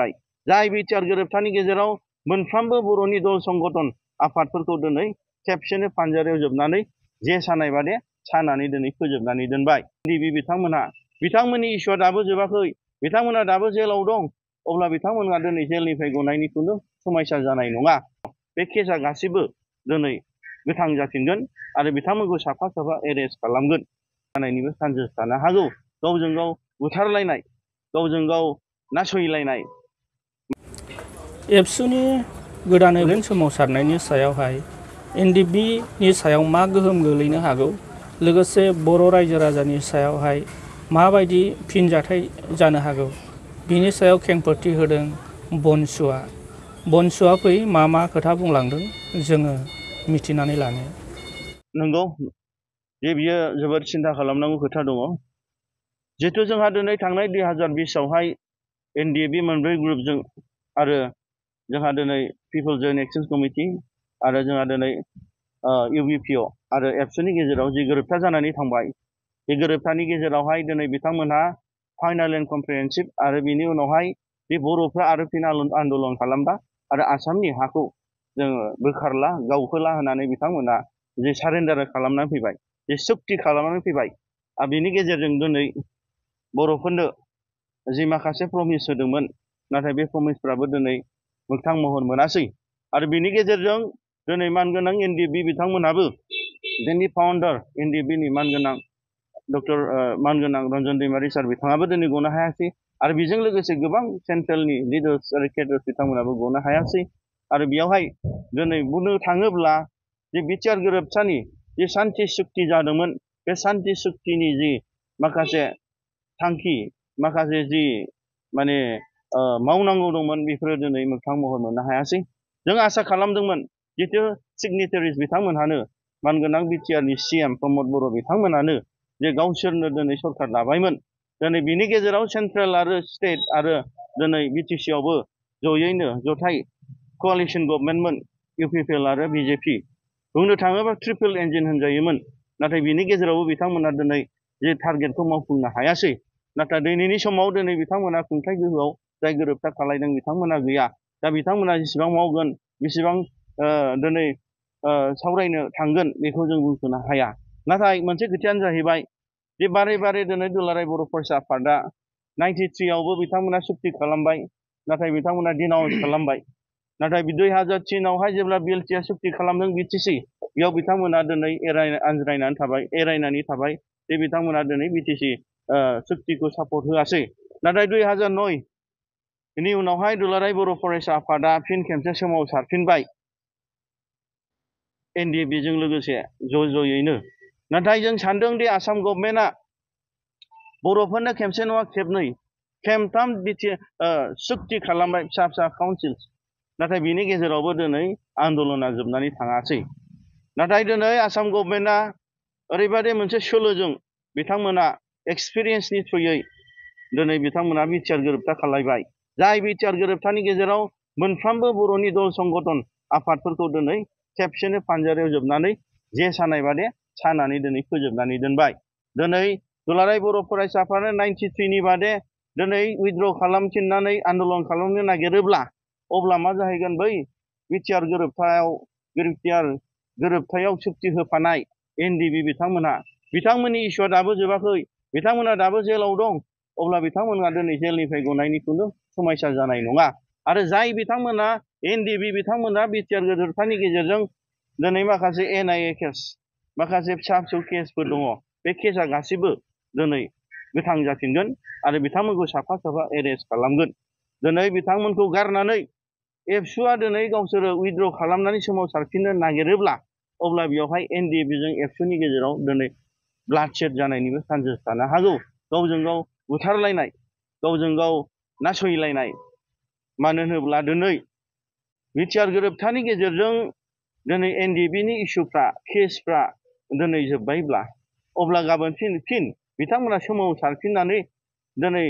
थाखाय जाय बिटिआर गोरोबथानि गेजेराव मोनफ्रोमबो बर'नि दल संगठन आफादफोरखौ दिनै खेबसेनो फानजारायाव जोबनानै जे सानाय बादे सानानै दिनै फोजोबनानै दोनबाय। एनडिएफबि बिथांमोननि इस्युआ दाबो जोबाखै, बिथांमोना दाबो जेलाव दं। अब्ला बिथांमोना दिनै जेलनिफ्राय गनायनि खुनु समायसा जानाय नङा। बे केसआ गासिबो दिनै गोथां जाफिनगोन आरो बिथांमोनखौ साफा साफा एरेस्ट खालामगोन। जानायनिबो चान्सेस थानो हागौ। गावजों गाव बुथारलायनाय, गावजों गाव नासयलायनाय। एबसुनि गोदानै सोमावसारनायनि सायावहाय एनडिएफबिनि सायाव मा गोहोम गोलैनो हागौ, लोगोसे बर' रायजो राजानि सायावहाय माबायदि फिनजाथाय जानो हागौ, बिनि सायाव खेंफोरथि होदों बनसुआ। बनसुआ फै मा खोथा बुंलांदों जोङो मिथिनानै लानो। नंगौ जे बियो जोबोद सिन्था खालामनांगौ खोथा दङ। जिहेथु जोंहा दिनै थांनाय 2020आवहाय एनडिएफबि मोनब्रै ग्रुपजों आरो जोंहा दिनै पिपल जयेन्ट एक्शन कमिटि आरो जोंहा दिनै इउबिपिअ आरो एबसुनि गेजेराव जि गोरोबथा जानानै थांबाय, बे गोरोबथानि गेजेरावहाय दिनै बिथांमोनहा फाइनाल एन्ड कमप्रिहेन्सिभ आरो बिनि उनावहाय बे बर'फ्रा आरो फिन आन्दलन खालामबा आरो आसामनि हाखौ जोङो बोखारला गावहोला होननानै बिथांमोना जे सारेन्डार खालामनानै फैबाय, जे सुक्ति खालामनानै फैबाय। आरो बिनि गेजेरजों दिनै बर'फोरनो जि माखासे प्रमिस होदोंमोन, नाथाय बे प्रमिसफ्राबो दिनै मोगथां महर मोनासै। आरो बिनि गेजेरजों दिनै मानगोनां एनडिएफबि बिथांमोनहाबो जोंनि फाउन्डार एनडिएफबिनि मानगोनां डक्टर मानगोनां रन्जन दैमारि सार बिथाङाबो दिनै गनो हायासै। आरो बेजों लोगोसे गोबां सेन्ट्रेलनि लिडार्स आरो केडार्स बिथांमोनाबो गनो हायासै। आरो बेयावहाय दिनै बुंनो थाङोब्ला जे बिटिआर गोरोबथानि जे सान्थि सुक्ति जादोंमोन, बे सान्थि सुक्तिनि जि माखासे थांखि, माखासे जि माने मावनांगौ दंमोन, बेफोरो दिनै मोगथां महर मोननो हायासै। जों आसा खालामदोंमोन जितु सिगनेटारिस बिथांमोनहानो मानगोनां बिटिआरनि सिएम प्रमद बर' बिथांमोनानो जे गावसोरनो दिनै सरकार दाबायमोन। दिनै बिनि गेजेराव सेन्ट्रेल आरो स्टेट आरो दिनै बिटिसिआवबो जयैनो जथाय क'आलिसन गभर्नमेन्टमोन, इउपिपिएल आरो बिजेपि। बुंनो थाङोबा ट्रिपल इन्जिन होनजायोमोन। नाथाय बिनि गेजेरावबो बिथांमोना दिनै जे टारगेटखौ मावफुंनो हायासै। नाथाय दिनैनि समाव दिनै बिथांमोना खुंथाय गोहोआव जाय गोरोबथा खालायदों बिथांमोना गैया। दा बिथांमोना जेसेबां मावगोन, बेसेबां दिनै सावरायनो थांगोन, बेखौ जों बुंस'नो हाया। नाथाय मोनसे खोथायानो जाहैबाय जे बारे बारे दिनै दुलाराय बर' फरायसा आफादा 93आवबो बिथांमोना सुक्ति खालामबाय, नाथाय बिथांमोना डिनाउन्स खालामबाय। नाथाय 2003आवहाय जेब्ला बिएलटिआ सुक्ति खालामदों बिटिसि, बेयाव बिथांमोना दिनै एरायनानै थाबाय जे बिथांमोना दिनै बिटिसि सुक्तिखौ सापर्ट होआसै। नाथाय 2009नि उनावहाय दुलाराय बर' फरायसा आफादा फिन खेबसे सोमावसारफिनबाय एनडिएफबिजों लोगोसे ज'यैनो। नाथाय जों सानदों दि आसाम गभर्नमेन्टआ बर'फोरनो खेबसे नङा खेबनै, खेमथाम सुक्ति खालामबाय, फिसा फिसा काउन्सिल्स। नाथाय बिनि गेजेरावबो दिनै आन्दलना जोबनानै थाङासै। नाथाय दिनै आसाम गभर्नमेन्टआ ओरैबायदि मोनसे सोलोजों बिथांमोना एक्सपिरियेन्सनि थ्रुयै दिनै बिथांमोना बिटिआर गोरोबथा खालायबाय। जाय बिटिआर गोरोबथानि गेजेराव मोनफ्रोमबो बर'नि दल संगठन आफादफोरखौ दिनै खेबसेनो फानजारायाव जोबनानै जे सानाय बादे सानानै दिनै फोजोबनानै दोनबाय। दिनै दुलाराय बर' फरायसा आफादा 93नि बादे दिनै उइथड्र खालामफिननानै आन्दलन खालामनो नागिरोब्ला अब्ला मा जाहैगोन? बै बिटिआर गोरोबथायाव सुक्ति होफानाय एनडिएफबि बिथांमोननि इस्युआ दाबो जोबाखै, बिथांमोना दाबो जेलाव दं। अब्ला बिथांमोना दिनै जेलनिफ्राय गनायनि खुनु समायसा जानाय नङा। आरो जाय बिथांमोना एनडिएफबि बिथांमोना बिटिआर गोरोबथानि गेजेरजों दिनै माखासे एनआइए केस, माखासे फिसा फिसौ केसफोर दङ, बे केसआ गासिबो दिनै गोथां जाफिनगोन आरो बिथांमोनखौ साफा साफा एरेस्ट खालामगोन। दिनै बिथांमोनखौ गारनानै एबसुआ दिनै गावसोरो उइथड्र खालामनानै सोमावसारफिननो नागिरोब्ला अब्ला बेवहाय एनडिएफबिजों एबसुनि गेजेराव दिनै ब्लाडशेड जानायनिबो चान्सेस थानो हागौ। गावजों गाव बुथारलायनाय, गावजों गाव नासयलायनाय। मानो होनोब्ला दिनै बिटिआर गोरोबथानि गेजेरजों दिनै एनडिएफबिनि इस्युफ्रा, केसफ्रा दिनै जोब्बायब्ला अब्ला गाबोन फिन बिथांमोना सोमावसारफिननानै दिनै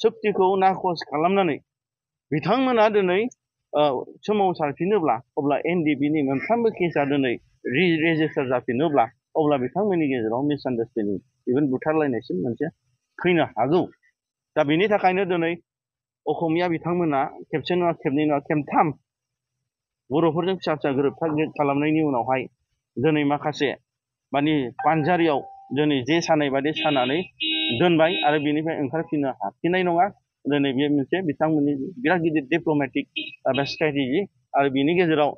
सुक्तिखौ नाखस खालामनानै बिथांमोना दिनै सोमावसारफिनोब्ला अब्ला एनडिएफबिनि मोनफ्रोमबो केसआ दिनै रेजिस्टार जाफिनोब्ला अब्ला बिथांमोननि गेजेराव मिसआन्डारस्टेन्डिं, इभेन बुथारलायनायसिम मोनसे फैनो हागौ। दा बेनि थाखायनो दिनै असमिया बिथांमोना खेबसे नङा खेबनै नङा खेबथाम बर'फोरजों फिसा फिसा गोरोबथा खालामनायनि उनावहाय दिनै माखासे माने पानजारियाव दिनै जे सानाय बादि सानानै दोनबाय आरो बेनिफ्राय ओंखारफिननो हाफिननाय नङा। दिनै बे मोनसे बिथांमोननि बिराद गिदिर डिप्ल'मेटिक स्ट्रेटेजि आरो बेनि गेजेराव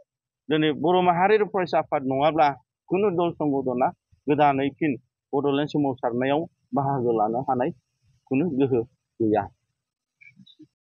दिनै बर' माहारियारि फरायसा आफाद नङाब्ला खुनु दल संगठना गोदानै फिन बड'लेण्ड सोमावसारनायाव बाहागो लानो हानाय खुनु गोहो गैया।